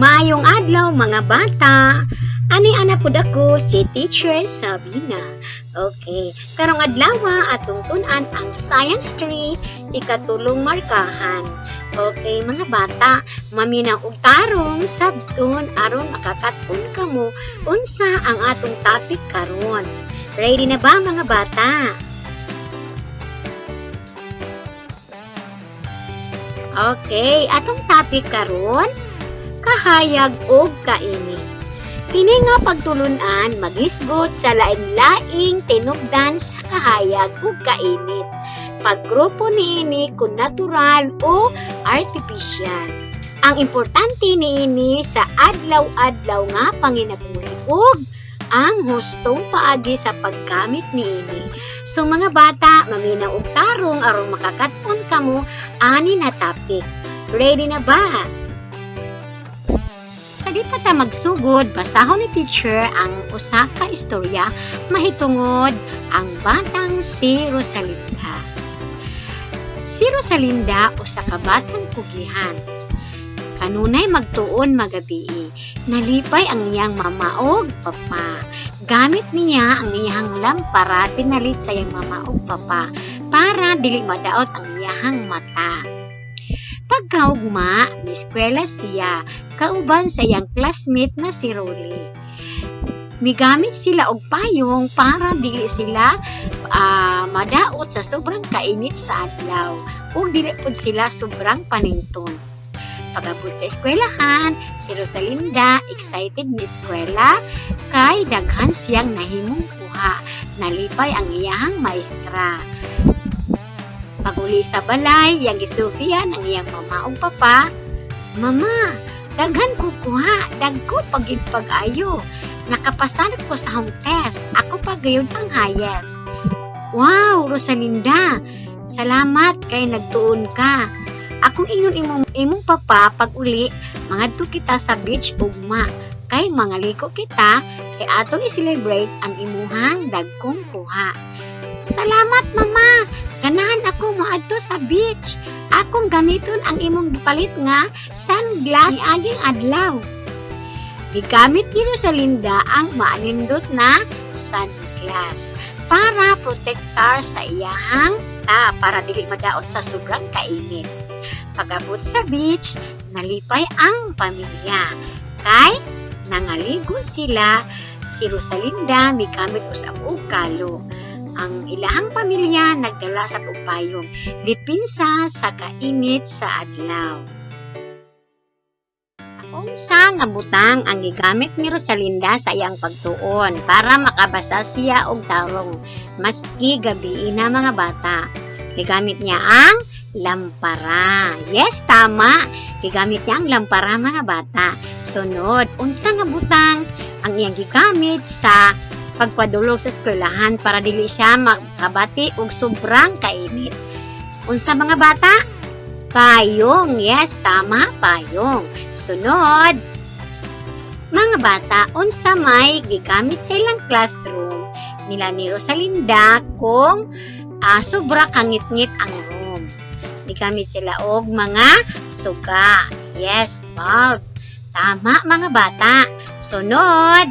Maayong adlaw, mga bata. Ani ana pud ako si Teacher Sabina. Okay, karong adlaw atong tun-an ang Science 3, ikatulong markahan. Okay, mga bata, maminaw og tarong sabton aron makakat-on kamo unsa ang atong topic karon. Ready na ba, mga bata? Okay, atong topic karon, kahayag og kainit. Kini nga pagtulunan magisgot sa lain-laing tinubdan sa kahayag ug kainit. Paggrupo niini kung natural o artificial. Ang importante niini sa adlaw-adlaw nga panginabuhi ug ang hustong paagi sa paggamit niini. So mga bata, maminaw og tarong aron makakat-on kamo ani na topic. Ready na ba? Sa di pa ta magsugod, basahon ni Teacher ang usa ka istorya mahitungod ang batang si Rosalinda. Si Rosalinda usa ka batang kugihan. Kanunay magtuon magabii. Nalipay ang iyang mama og papa. Gamit niya ang iyang lampara pinalit sa iyang mama og papa para dili madaot ang iyang mata. Pagkaugma, mieskwela siya kauban sa iyang classmate na si Rolly. Migamit sila og payong para dili sila madaot sa sobrang kainit sa adlaw ug dili pud sila sobrang panington. Pag-abot sa eskwelahan, si Rosalinda excited ni eskwela kay daghan siyang nahimong kuha. Nalipay ang iyahang maestra. Pag-uli sa balay, iyang gisultihan ang iyang mama ug papa, "Mama, daghan ko kuha, dagko pa gyud pag-ayo. Nakapasar ko sa home test, ako pa gayud ang highest." "Wow, Rosalinda, salamat kay nagtuon ka. Akong ingnon imong papa pag uli, mangadto kita sa beach ugma kay mangaliko kita kay atong i-celebrate ang imuhang dagkong kuha." "Salamat, Mama. Ganahan ako moadto sa beach. Akong gamiton ang imong gipalit nga sunglass niaging adlaw." Gigamit ni Rosalinda ang maanindot na sunglass para protektar sa iyahang ta para dili madaot sa sobrang kainit. Pag-abot sa beach, nalipay ang pamilya. Kay nangaligo sila, si Rosalinda migamit usab og kalo. Ang ilahang pamilya nagdala sa payong, depensa sa kainit sa adlaw. Unsa nga butang ang gigamit ni Rosalinda sa iyang pagtuon para makabasa siya og tarong maski gabii na, mga bata? Gigamit niya ang lampara. Yes, tama. Gigamit niya ang lampara, mga bata. Sunod, unsa nga butang ang iyang gigamit sa pagpadulong sa eskwelahan para dili siya makabati og sobrang kainit? Unsa, mga bata? Payong. Yes, tama, payong. Sunod, mga bata, unsa may gigamit sa ilang classroom nila ni Rosalinda kung sobra kangitngit ang room? Gigamit sila og mga suga. Yes, bulb. Tama, mga bata. Sunod,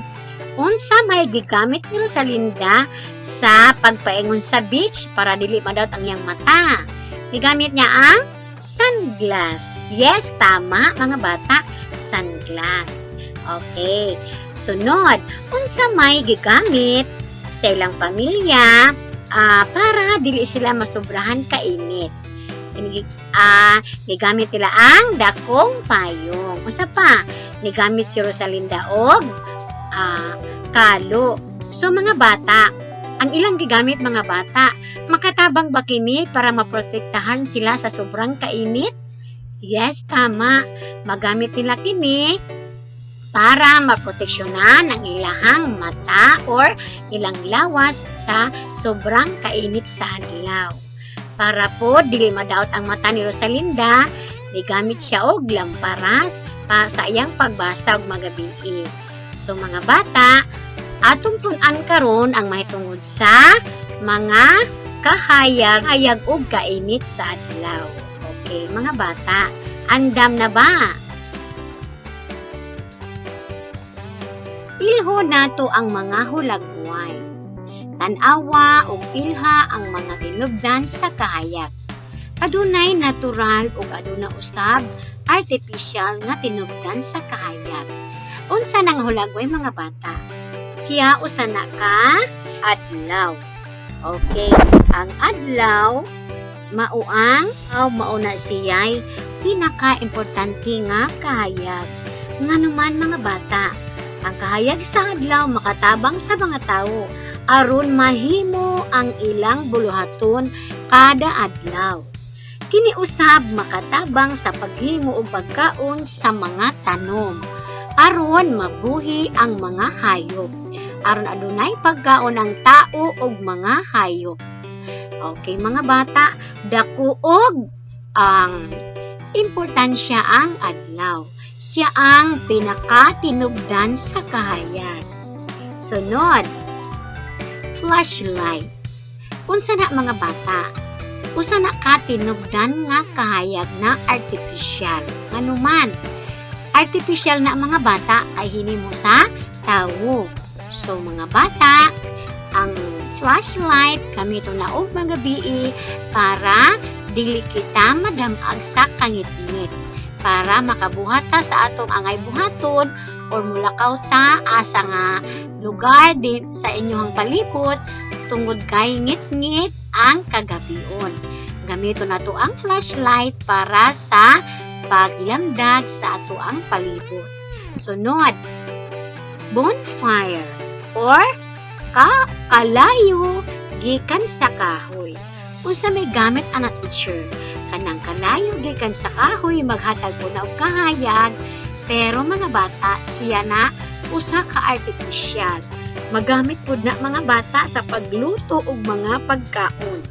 unsa may gigamit ni Rosalinda sa pagpaingon sa beach para dili madaot ang iyang mata? Gigamit niya ang sunglass. Yes, tama, mga bata, sunglass. Okay. Sunod, unsa may gigamit sa ilang pamilya para dili sila masobrahan kainit? Gigamit nila ang dakong payong. Usa pa, gigamit si Rosalinda og kalo. So mga bata, ang ilang gigamit, mga bata, makatabang ba kini para maprotektahan sila sa sobrang kainit? Yes, tama. Magamit nila kini para maproteksyonan ang ilahang mata or ilang lawas sa sobrang kainit sa adlaw. Para po dili madaot ang mata ni Rosalinda, gigamit siya og lampara pa sa iyang pagbasa og magabii. So mga bata, atong tun-an karon ang mahitungod sa mga kahayag hayag og kainit sa adlaw. Okay, mga bata, andam na ba? Tan-awon nato ang mga hulagway. Tan-awa ug ilha ang mga tinubdan sa kahayag. Adunay natural ug aduna usab artificial nga tinubdan sa kahayag. Unsa nang hulagway, mga bata? Siya usa na ka adlaw. Okay, ang adlaw mao ang aw mao na siya'y pinaka-importante nga kahayag. Nganuman, mga bata, ang kahayag sa adlaw makatabang sa mga tawo aron mahimo ang ilang buluhaton kada adlaw. Kini usab makatabang sa paghimo og pagkaon sa mga tanom aron mabuhi ang mga hayop. Aron adunay pagkaon ang tao ug mga hayop. Okay, mga bata, dako og ang importansya ang adlaw. Siya ang pinakatinubdan sa kahayag. Sunod, flashlight. Unsa na, mga bata? Usa na ka tinubdan nga kahayag na artificial. Nganuman, artificial na, mga bata, ay hinimo sa tawo. So mga bata, ang flashlight gamiton na og mga gabii para dili kita madamag sa kangitngit, para makabuhat ta sa atong angay buhaton or mulakaw ta asa nga lugar din sa inyong palibot tungod kay ngitngit ang kagabion. Gamiton nato ang flashlight para sa paglamdag sa ato ang palibot. Sunod, bonfire or kalayo gikan sa kahoy. Unsa may gamit ana, teacher? Kanang kalayo gikan sa kahoy maghatag po na og kahayag, pero mga bata, siya na usa ka artificial. Magamit pud na, mga bata, sa pagluto og mga pagkaon.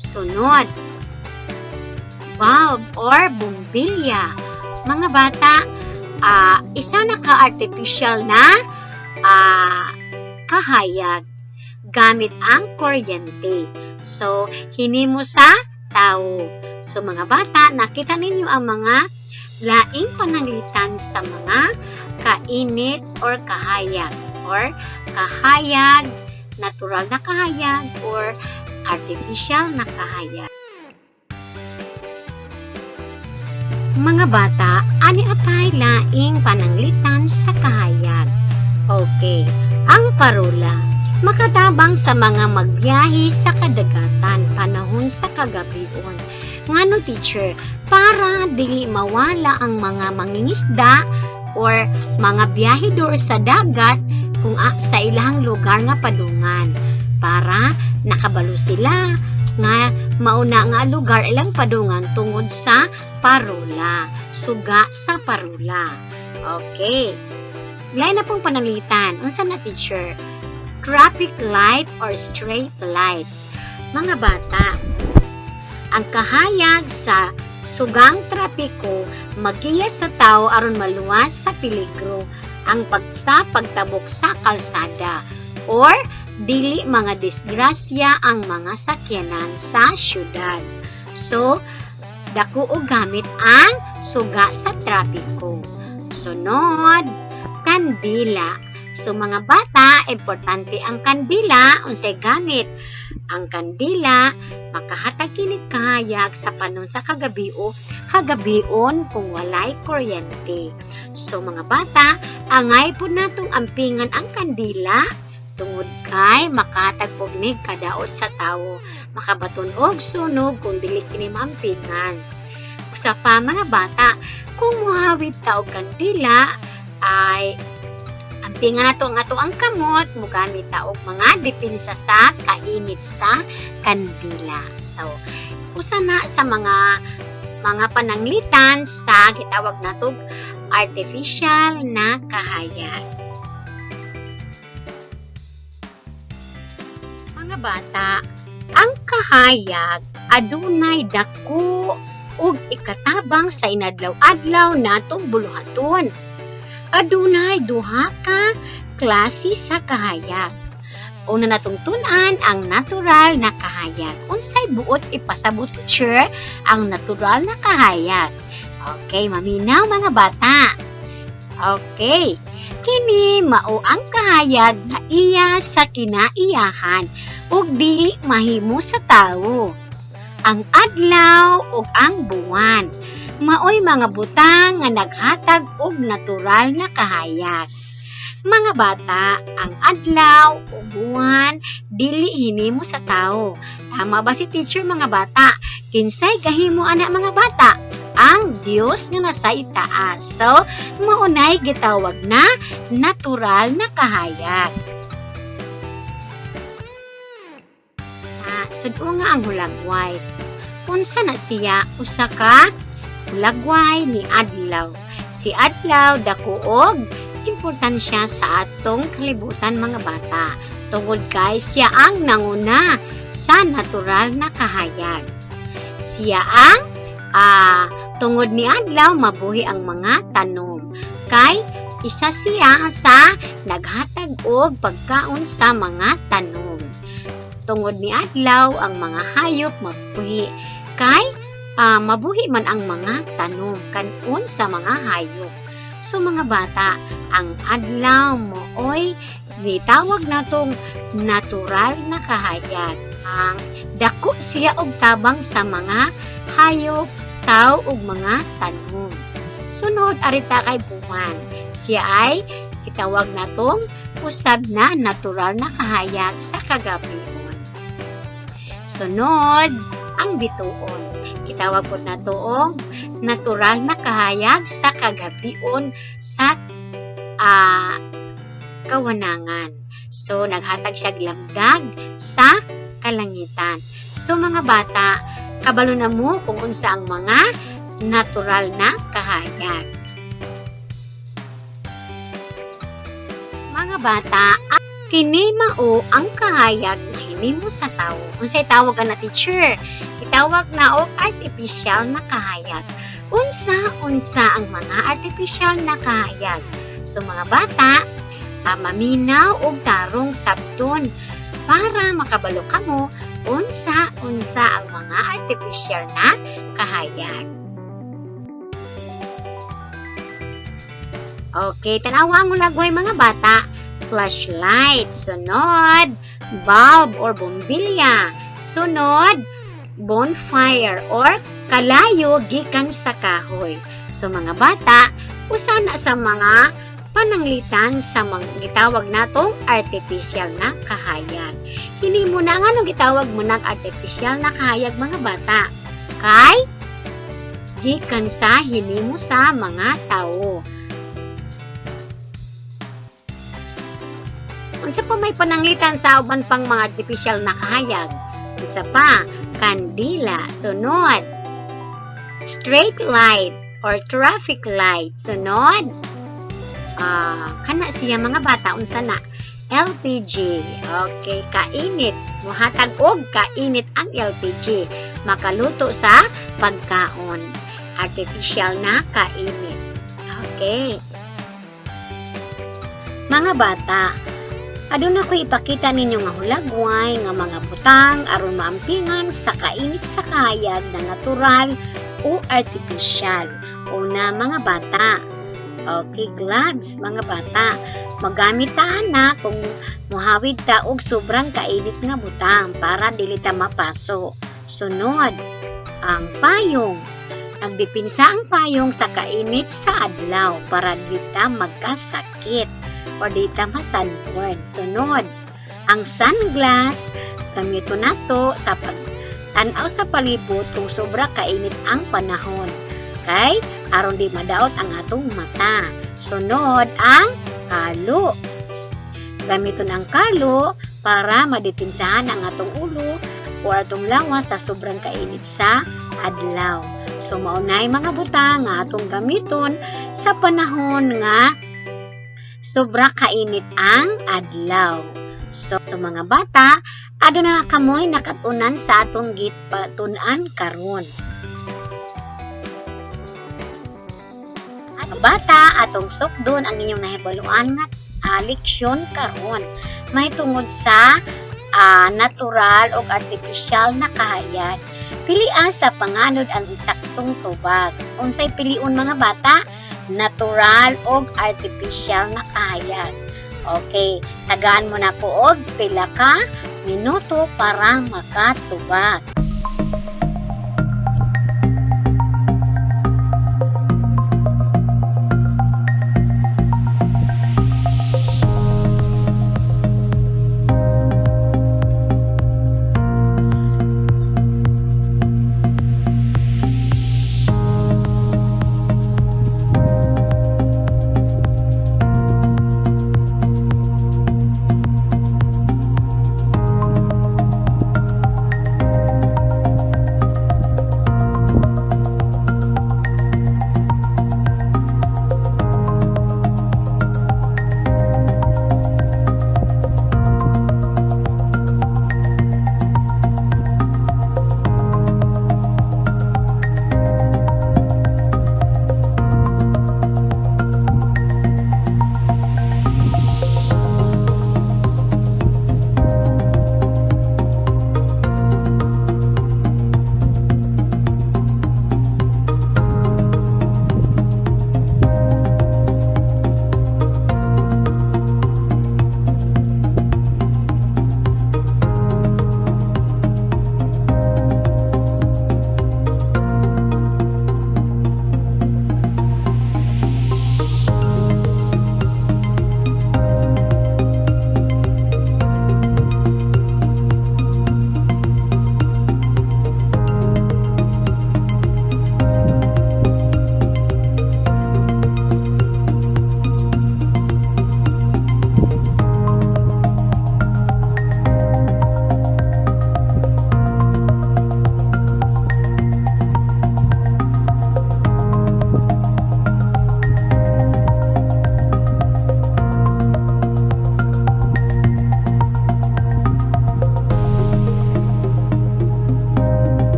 Sunod, bulb or bumbilya. Mga bata, isa na ka artificial na kahayag gamit ang kuryente. So, hinimo sa tao. So, mga bata, nakita ninyo ang mga laing pananglitan sa mga kainit or kahayag or kahayag, natural na kahayag or artificial na kahayag. Mga bata, ani apay laing pananglitan sa kahayag? Okay, ang parola makatabang sa mga magbiyahe sa kadagatan panahon sa kagabion. Ngano, teacher? Para dili mawala ang mga mangingisda or mga biyahedor sa dagat kung sa ilang lugar nga padungan, para nakabalo sila nga mauna nga lugar ilang padungan tungod sa parola, suga sa parola. Okay. Lain na pong pananglitan. Unsa na, teacher? Traffic light or street light. Mga bata, ang kahayag sa sugang trapiko magiya sa tao aron maluwas sa peligro ang pagsa pagtabok sa kalsada or dili mga disgrasya ang mga sakyanan sa syudad. So, dako og gamit ang suga sa trapiko. Sunod, kandila. So mga bata, importante ang kandila. Unsay gamit? Ang kandila makahatag kini kahayag sa panon sa kagabi o kagabion kung walay kuryente. So mga bata, angay pud natong ampingan ang kandila tungod kay makahatag pud ni kadaot sa tawo. Makabaton og sunog kung dili kini maampingan. Usa pa, mga bata, kung muhawid ta og kandila ay ampingan nato ang ato ang kamot, mugamit ta og mga depensa sa kainit sa kandila. So, usa na sa mga pananglitan sa gitawag natog artificial na kahayag. Mga bata, ang kahayag adunay dako ug ikatabang sa inadlaw-adlaw natong buluhaton. Adunay duha ka klase sa kahayag. Una natong tun-an ang natural na kahayag. Unsay buot ipasabot, teacher, ang natural na kahayag? Okay, maminaw, mga bata. Okay. Kini mao ang kahayag nga iya sa kinaiyahan ug dili mahimo sa tawo. Ang adlaw ug ang buwan maoy mga butang nga naghatag og natural na kahayag. Mga bata, ang adlaw ug buwan dili hinimo sa tawo. Tama ba si teacher, mga bata? Kinsay gahimo ana, mga bata? Ang Dios nga nasa itaas. So, maunay gitawag na natural na kahayag. Sudo nga ang hulagway. Unsa na siya? Usa ka hulagway ni adlaw. Si adlaw dako og importansya sa atong kalibutan, mga bata, tungod kay siya ang nanguna sa natural na kahayag. Siya ang tungod ni adlaw mabuhi ang mga tanom kay isa siya sa naghatag og pagkaon sa mga tanom. Tungod ni adlaw ang mga hayop mabuhi kay mabuhi man ang mga tanom kanon sa mga hayop. So mga bata, ang adlaw mooy gitawag natong natural na kahayag. Ang dako siya og tabang sa mga hayop, tao ug mga tanom. Sunod arita kay buwan. Siya ay gitawag natong usab na natural na kahayag sa kagabion. Sunod, ang bituon. Gitawag pod nato og natural na kahayag sa kagabion sa kawanangan. So, naghatag siya lamdag sa kalangitan. So, mga bata, kabalo na mo kung unsa ang mga natural na kahayag. Mga bata, kini mao ang kahayag nga hinimo sa tawo. Unsay tawag ana, teacher? Itawag na og artificial na kahayag. Unsa-unsa ang mga artificial na kahayag? So mga bata, maminaw og tarong sabton para makabalo kamo unsa-unsa ang mga artificial na kahayag. Okay, tanawa ang hulagway, mga bata. Flashlight, sunod, bulb or bombilya, sunod, bonfire or kalayo gikan sa kahoy. So mga bata, usa na sa mga pananglitan sa mga gitawag natong artificial na kahayag. Hinimo na nga nung gitawag mo ng artificial na kahayag, mga bata, kay gikan sa hinimo sa mga tao. Unsa pa may pananglitan sa uban pang mga artificial na kahayag? Unsa pa? Kandila. Sunod, straight light or traffic light. Sunod, kana siya, mga bata, unsa na? LPG. Okay, kainit. Muhatag og kainit ang LPG. Makaluto sa pagkaon. Artificial na kainit. Okay. Mga bata, aduna ko ipakita ninyo nga hulagway nga mga butang aron maampingan sa kainit sa kahayag na natural o artificial. Una, mga bata, okay, gloves, mga bata. Magamit ta ana kung muhawid ta og sobrang kainit nga butang para dili ta mapaso. Sunod, ang payong. Nagdepinsa ang payong sa kainit sa adlaw para dili ta magkasakit o di ta ma-sunburn. Sunod, ang sunglass, gamiton nato sa pagtan-aw sa palibot kung sobra kainit ang panahon. Kay aron di madaot ang atong mata. Sunod, ang kalo. Gamiton ang kalo para madipinsahan ang atong ulo o atong lawas sa sobrang kainit sa adlaw. So maunay mga butang nga atong gamiton sa panahon nga sobra kainit ang adlaw. So sa mga bata, aduna na kamoy nakatunan sa atong gipatun-an karon. At bata, atong sukdon ang inyong nahibaluan nga leksyon karon. May tungod sa natural o artificial na kahayag. Pilian sa panganod ang insaktong tubag. Unsay piliun, mga bata? Natural og artificial na kahayag. Okay, tagaan mo na ko og pila ka minuto para makatubag.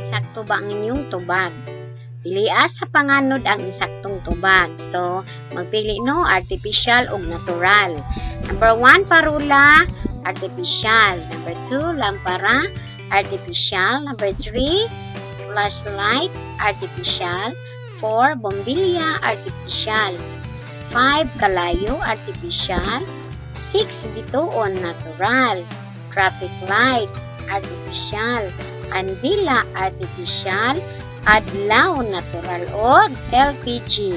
Insakto ba ang inyong tubag? Pilia sa panganod ang insaktong tubag. So, magpili no, artificial o natural. Number 1, parula, artificial. Number 2, lampara, artificial. Number 3, flashlight, artificial. 4, bombilya, artificial. 5, kalayo, artificial. 6, bituon, natural. Traffic light, artificial. Kandila, artificial. Adlaw, natural. O LPG,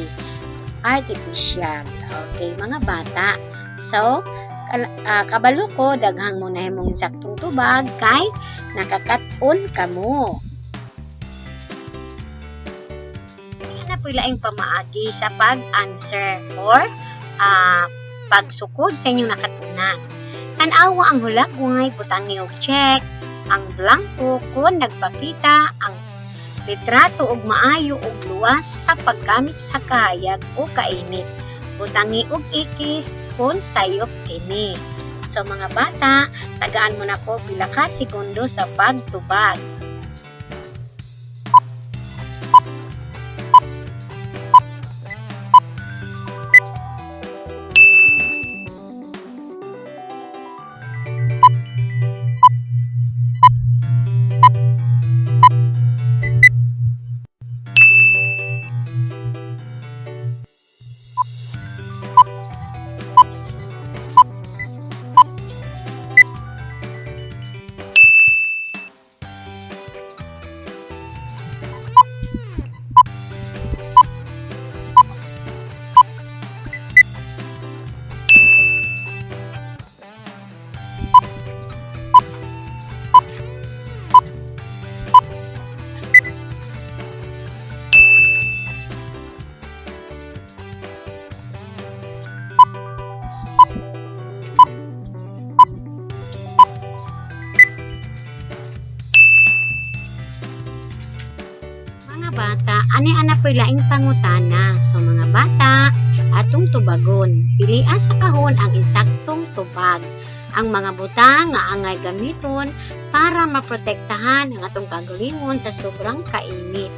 artificial. Okay, mga bata. So, kabalo ko, daghang mo na himong insaktong tubag kay nakakaton kamo. Kaya na po ilaing pamaagi sa pag-answer or pagsukod sa inyong nakatunan. Tan-awa ang hulagway, butangi og check, ang blanko kung nagpakita ang litrato og maayo og luwas sa paggamit sa kahayag o kainit. Butangi og ikis kung sayop kini. So mga bata, tagaan mo na po pila ka segundo sa pagtubag. Mga bata, ani ana po'y laing pangutana. So mga bata, atong tubagon. Pilia sa kahon ang insaktong tubag. Ang mga butang nga angay gamiton para maprotektahan ang atong kagalingon sa sobrang kainit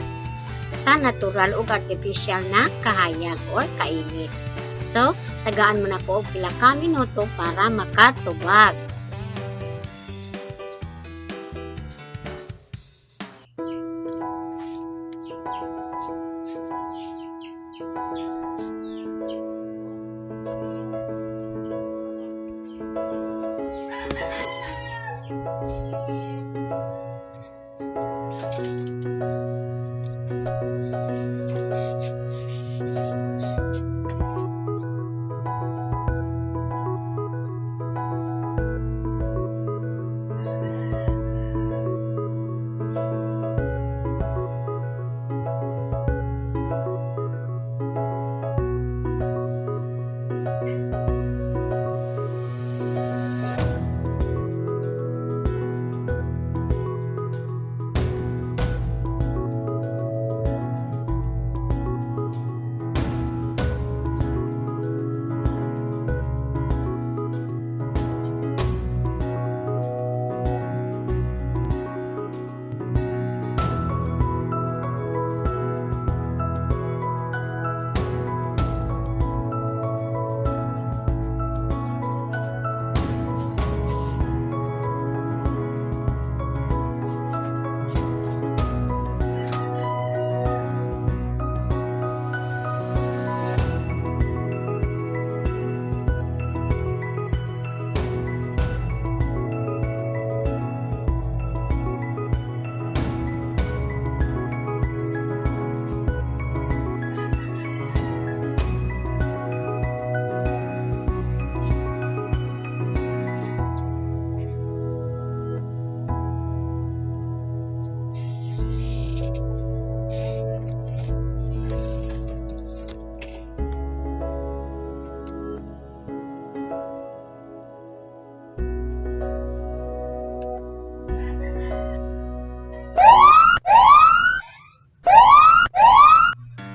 sa natural o artificial na kahayag or kainit. So, tagaan mo na ko og pila ka minuto para makatubag.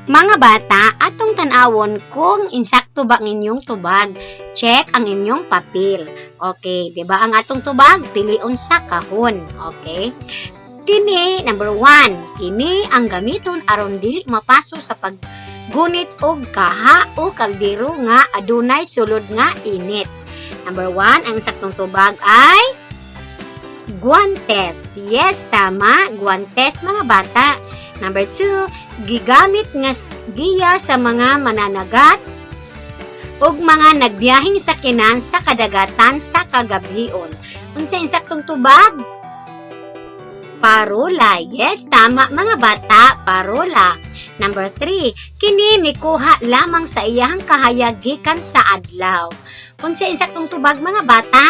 Mga bata, atong tan-awon kung insakto ba ang inyong tubag. Check ang inyong papel. Okay, di ba ang atong tubag? Pilion sa kahon. Okay? Kini, number 1, kini ang gamiton aron dili mapaso sa paggunit og kaha o kaldero nga adunay sulod nga init. Number 1, ang saktong tubag ay guantes. Yes, tama, guantes mga bata. Number 2, gigamit nga giya sa mga mananagat ug mga nagbiyaheng sakinan sa kadagatan sa kagabhion. Unsa insaktong tubag? Parola. Yes, tama mga bata, parola. Number 3, kini mikuha lamang sa iyahang kahayag gikan sa adlaw. Unsa insaktong tubag mga bata?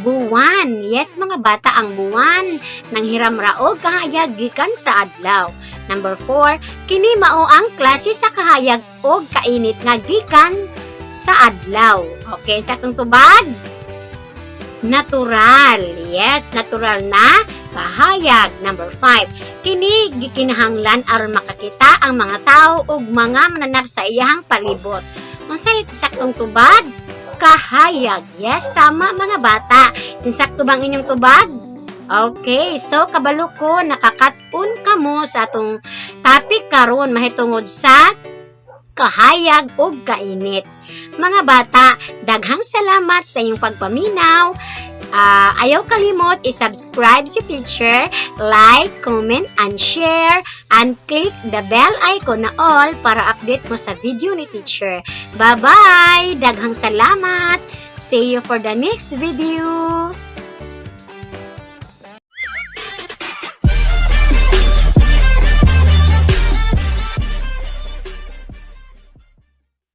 Buwan. Yes mga bata, ang buwan nanghiram ra og kahayag gikan sa adlaw. Number 4, kini mao ang klase sa kahayag og kainit nga gikan sa adlaw. Okay, insaktong tubag? Natural. Yes, natural na kahayag. Number 5, kini gikinahanglan aron makakita ang mga tao ug mga mananap sa iyahang palibot. Unsay saktong tubag? Kahayag. Yes, tama mga bata. Insakto bang inyong tubag? Okay, so kabalo ko nakakaton kamo sa atong topic karon mahitungod sa kahayag ug kainit. Mga bata, daghang salamat sa inyong pagpaminaw. Ayaw kalimot i-subscribe si teacher, like, comment, and share, and click the bell icon na all para update mo sa video ni teacher. Bye-bye! Daghang salamat! See you for the next video!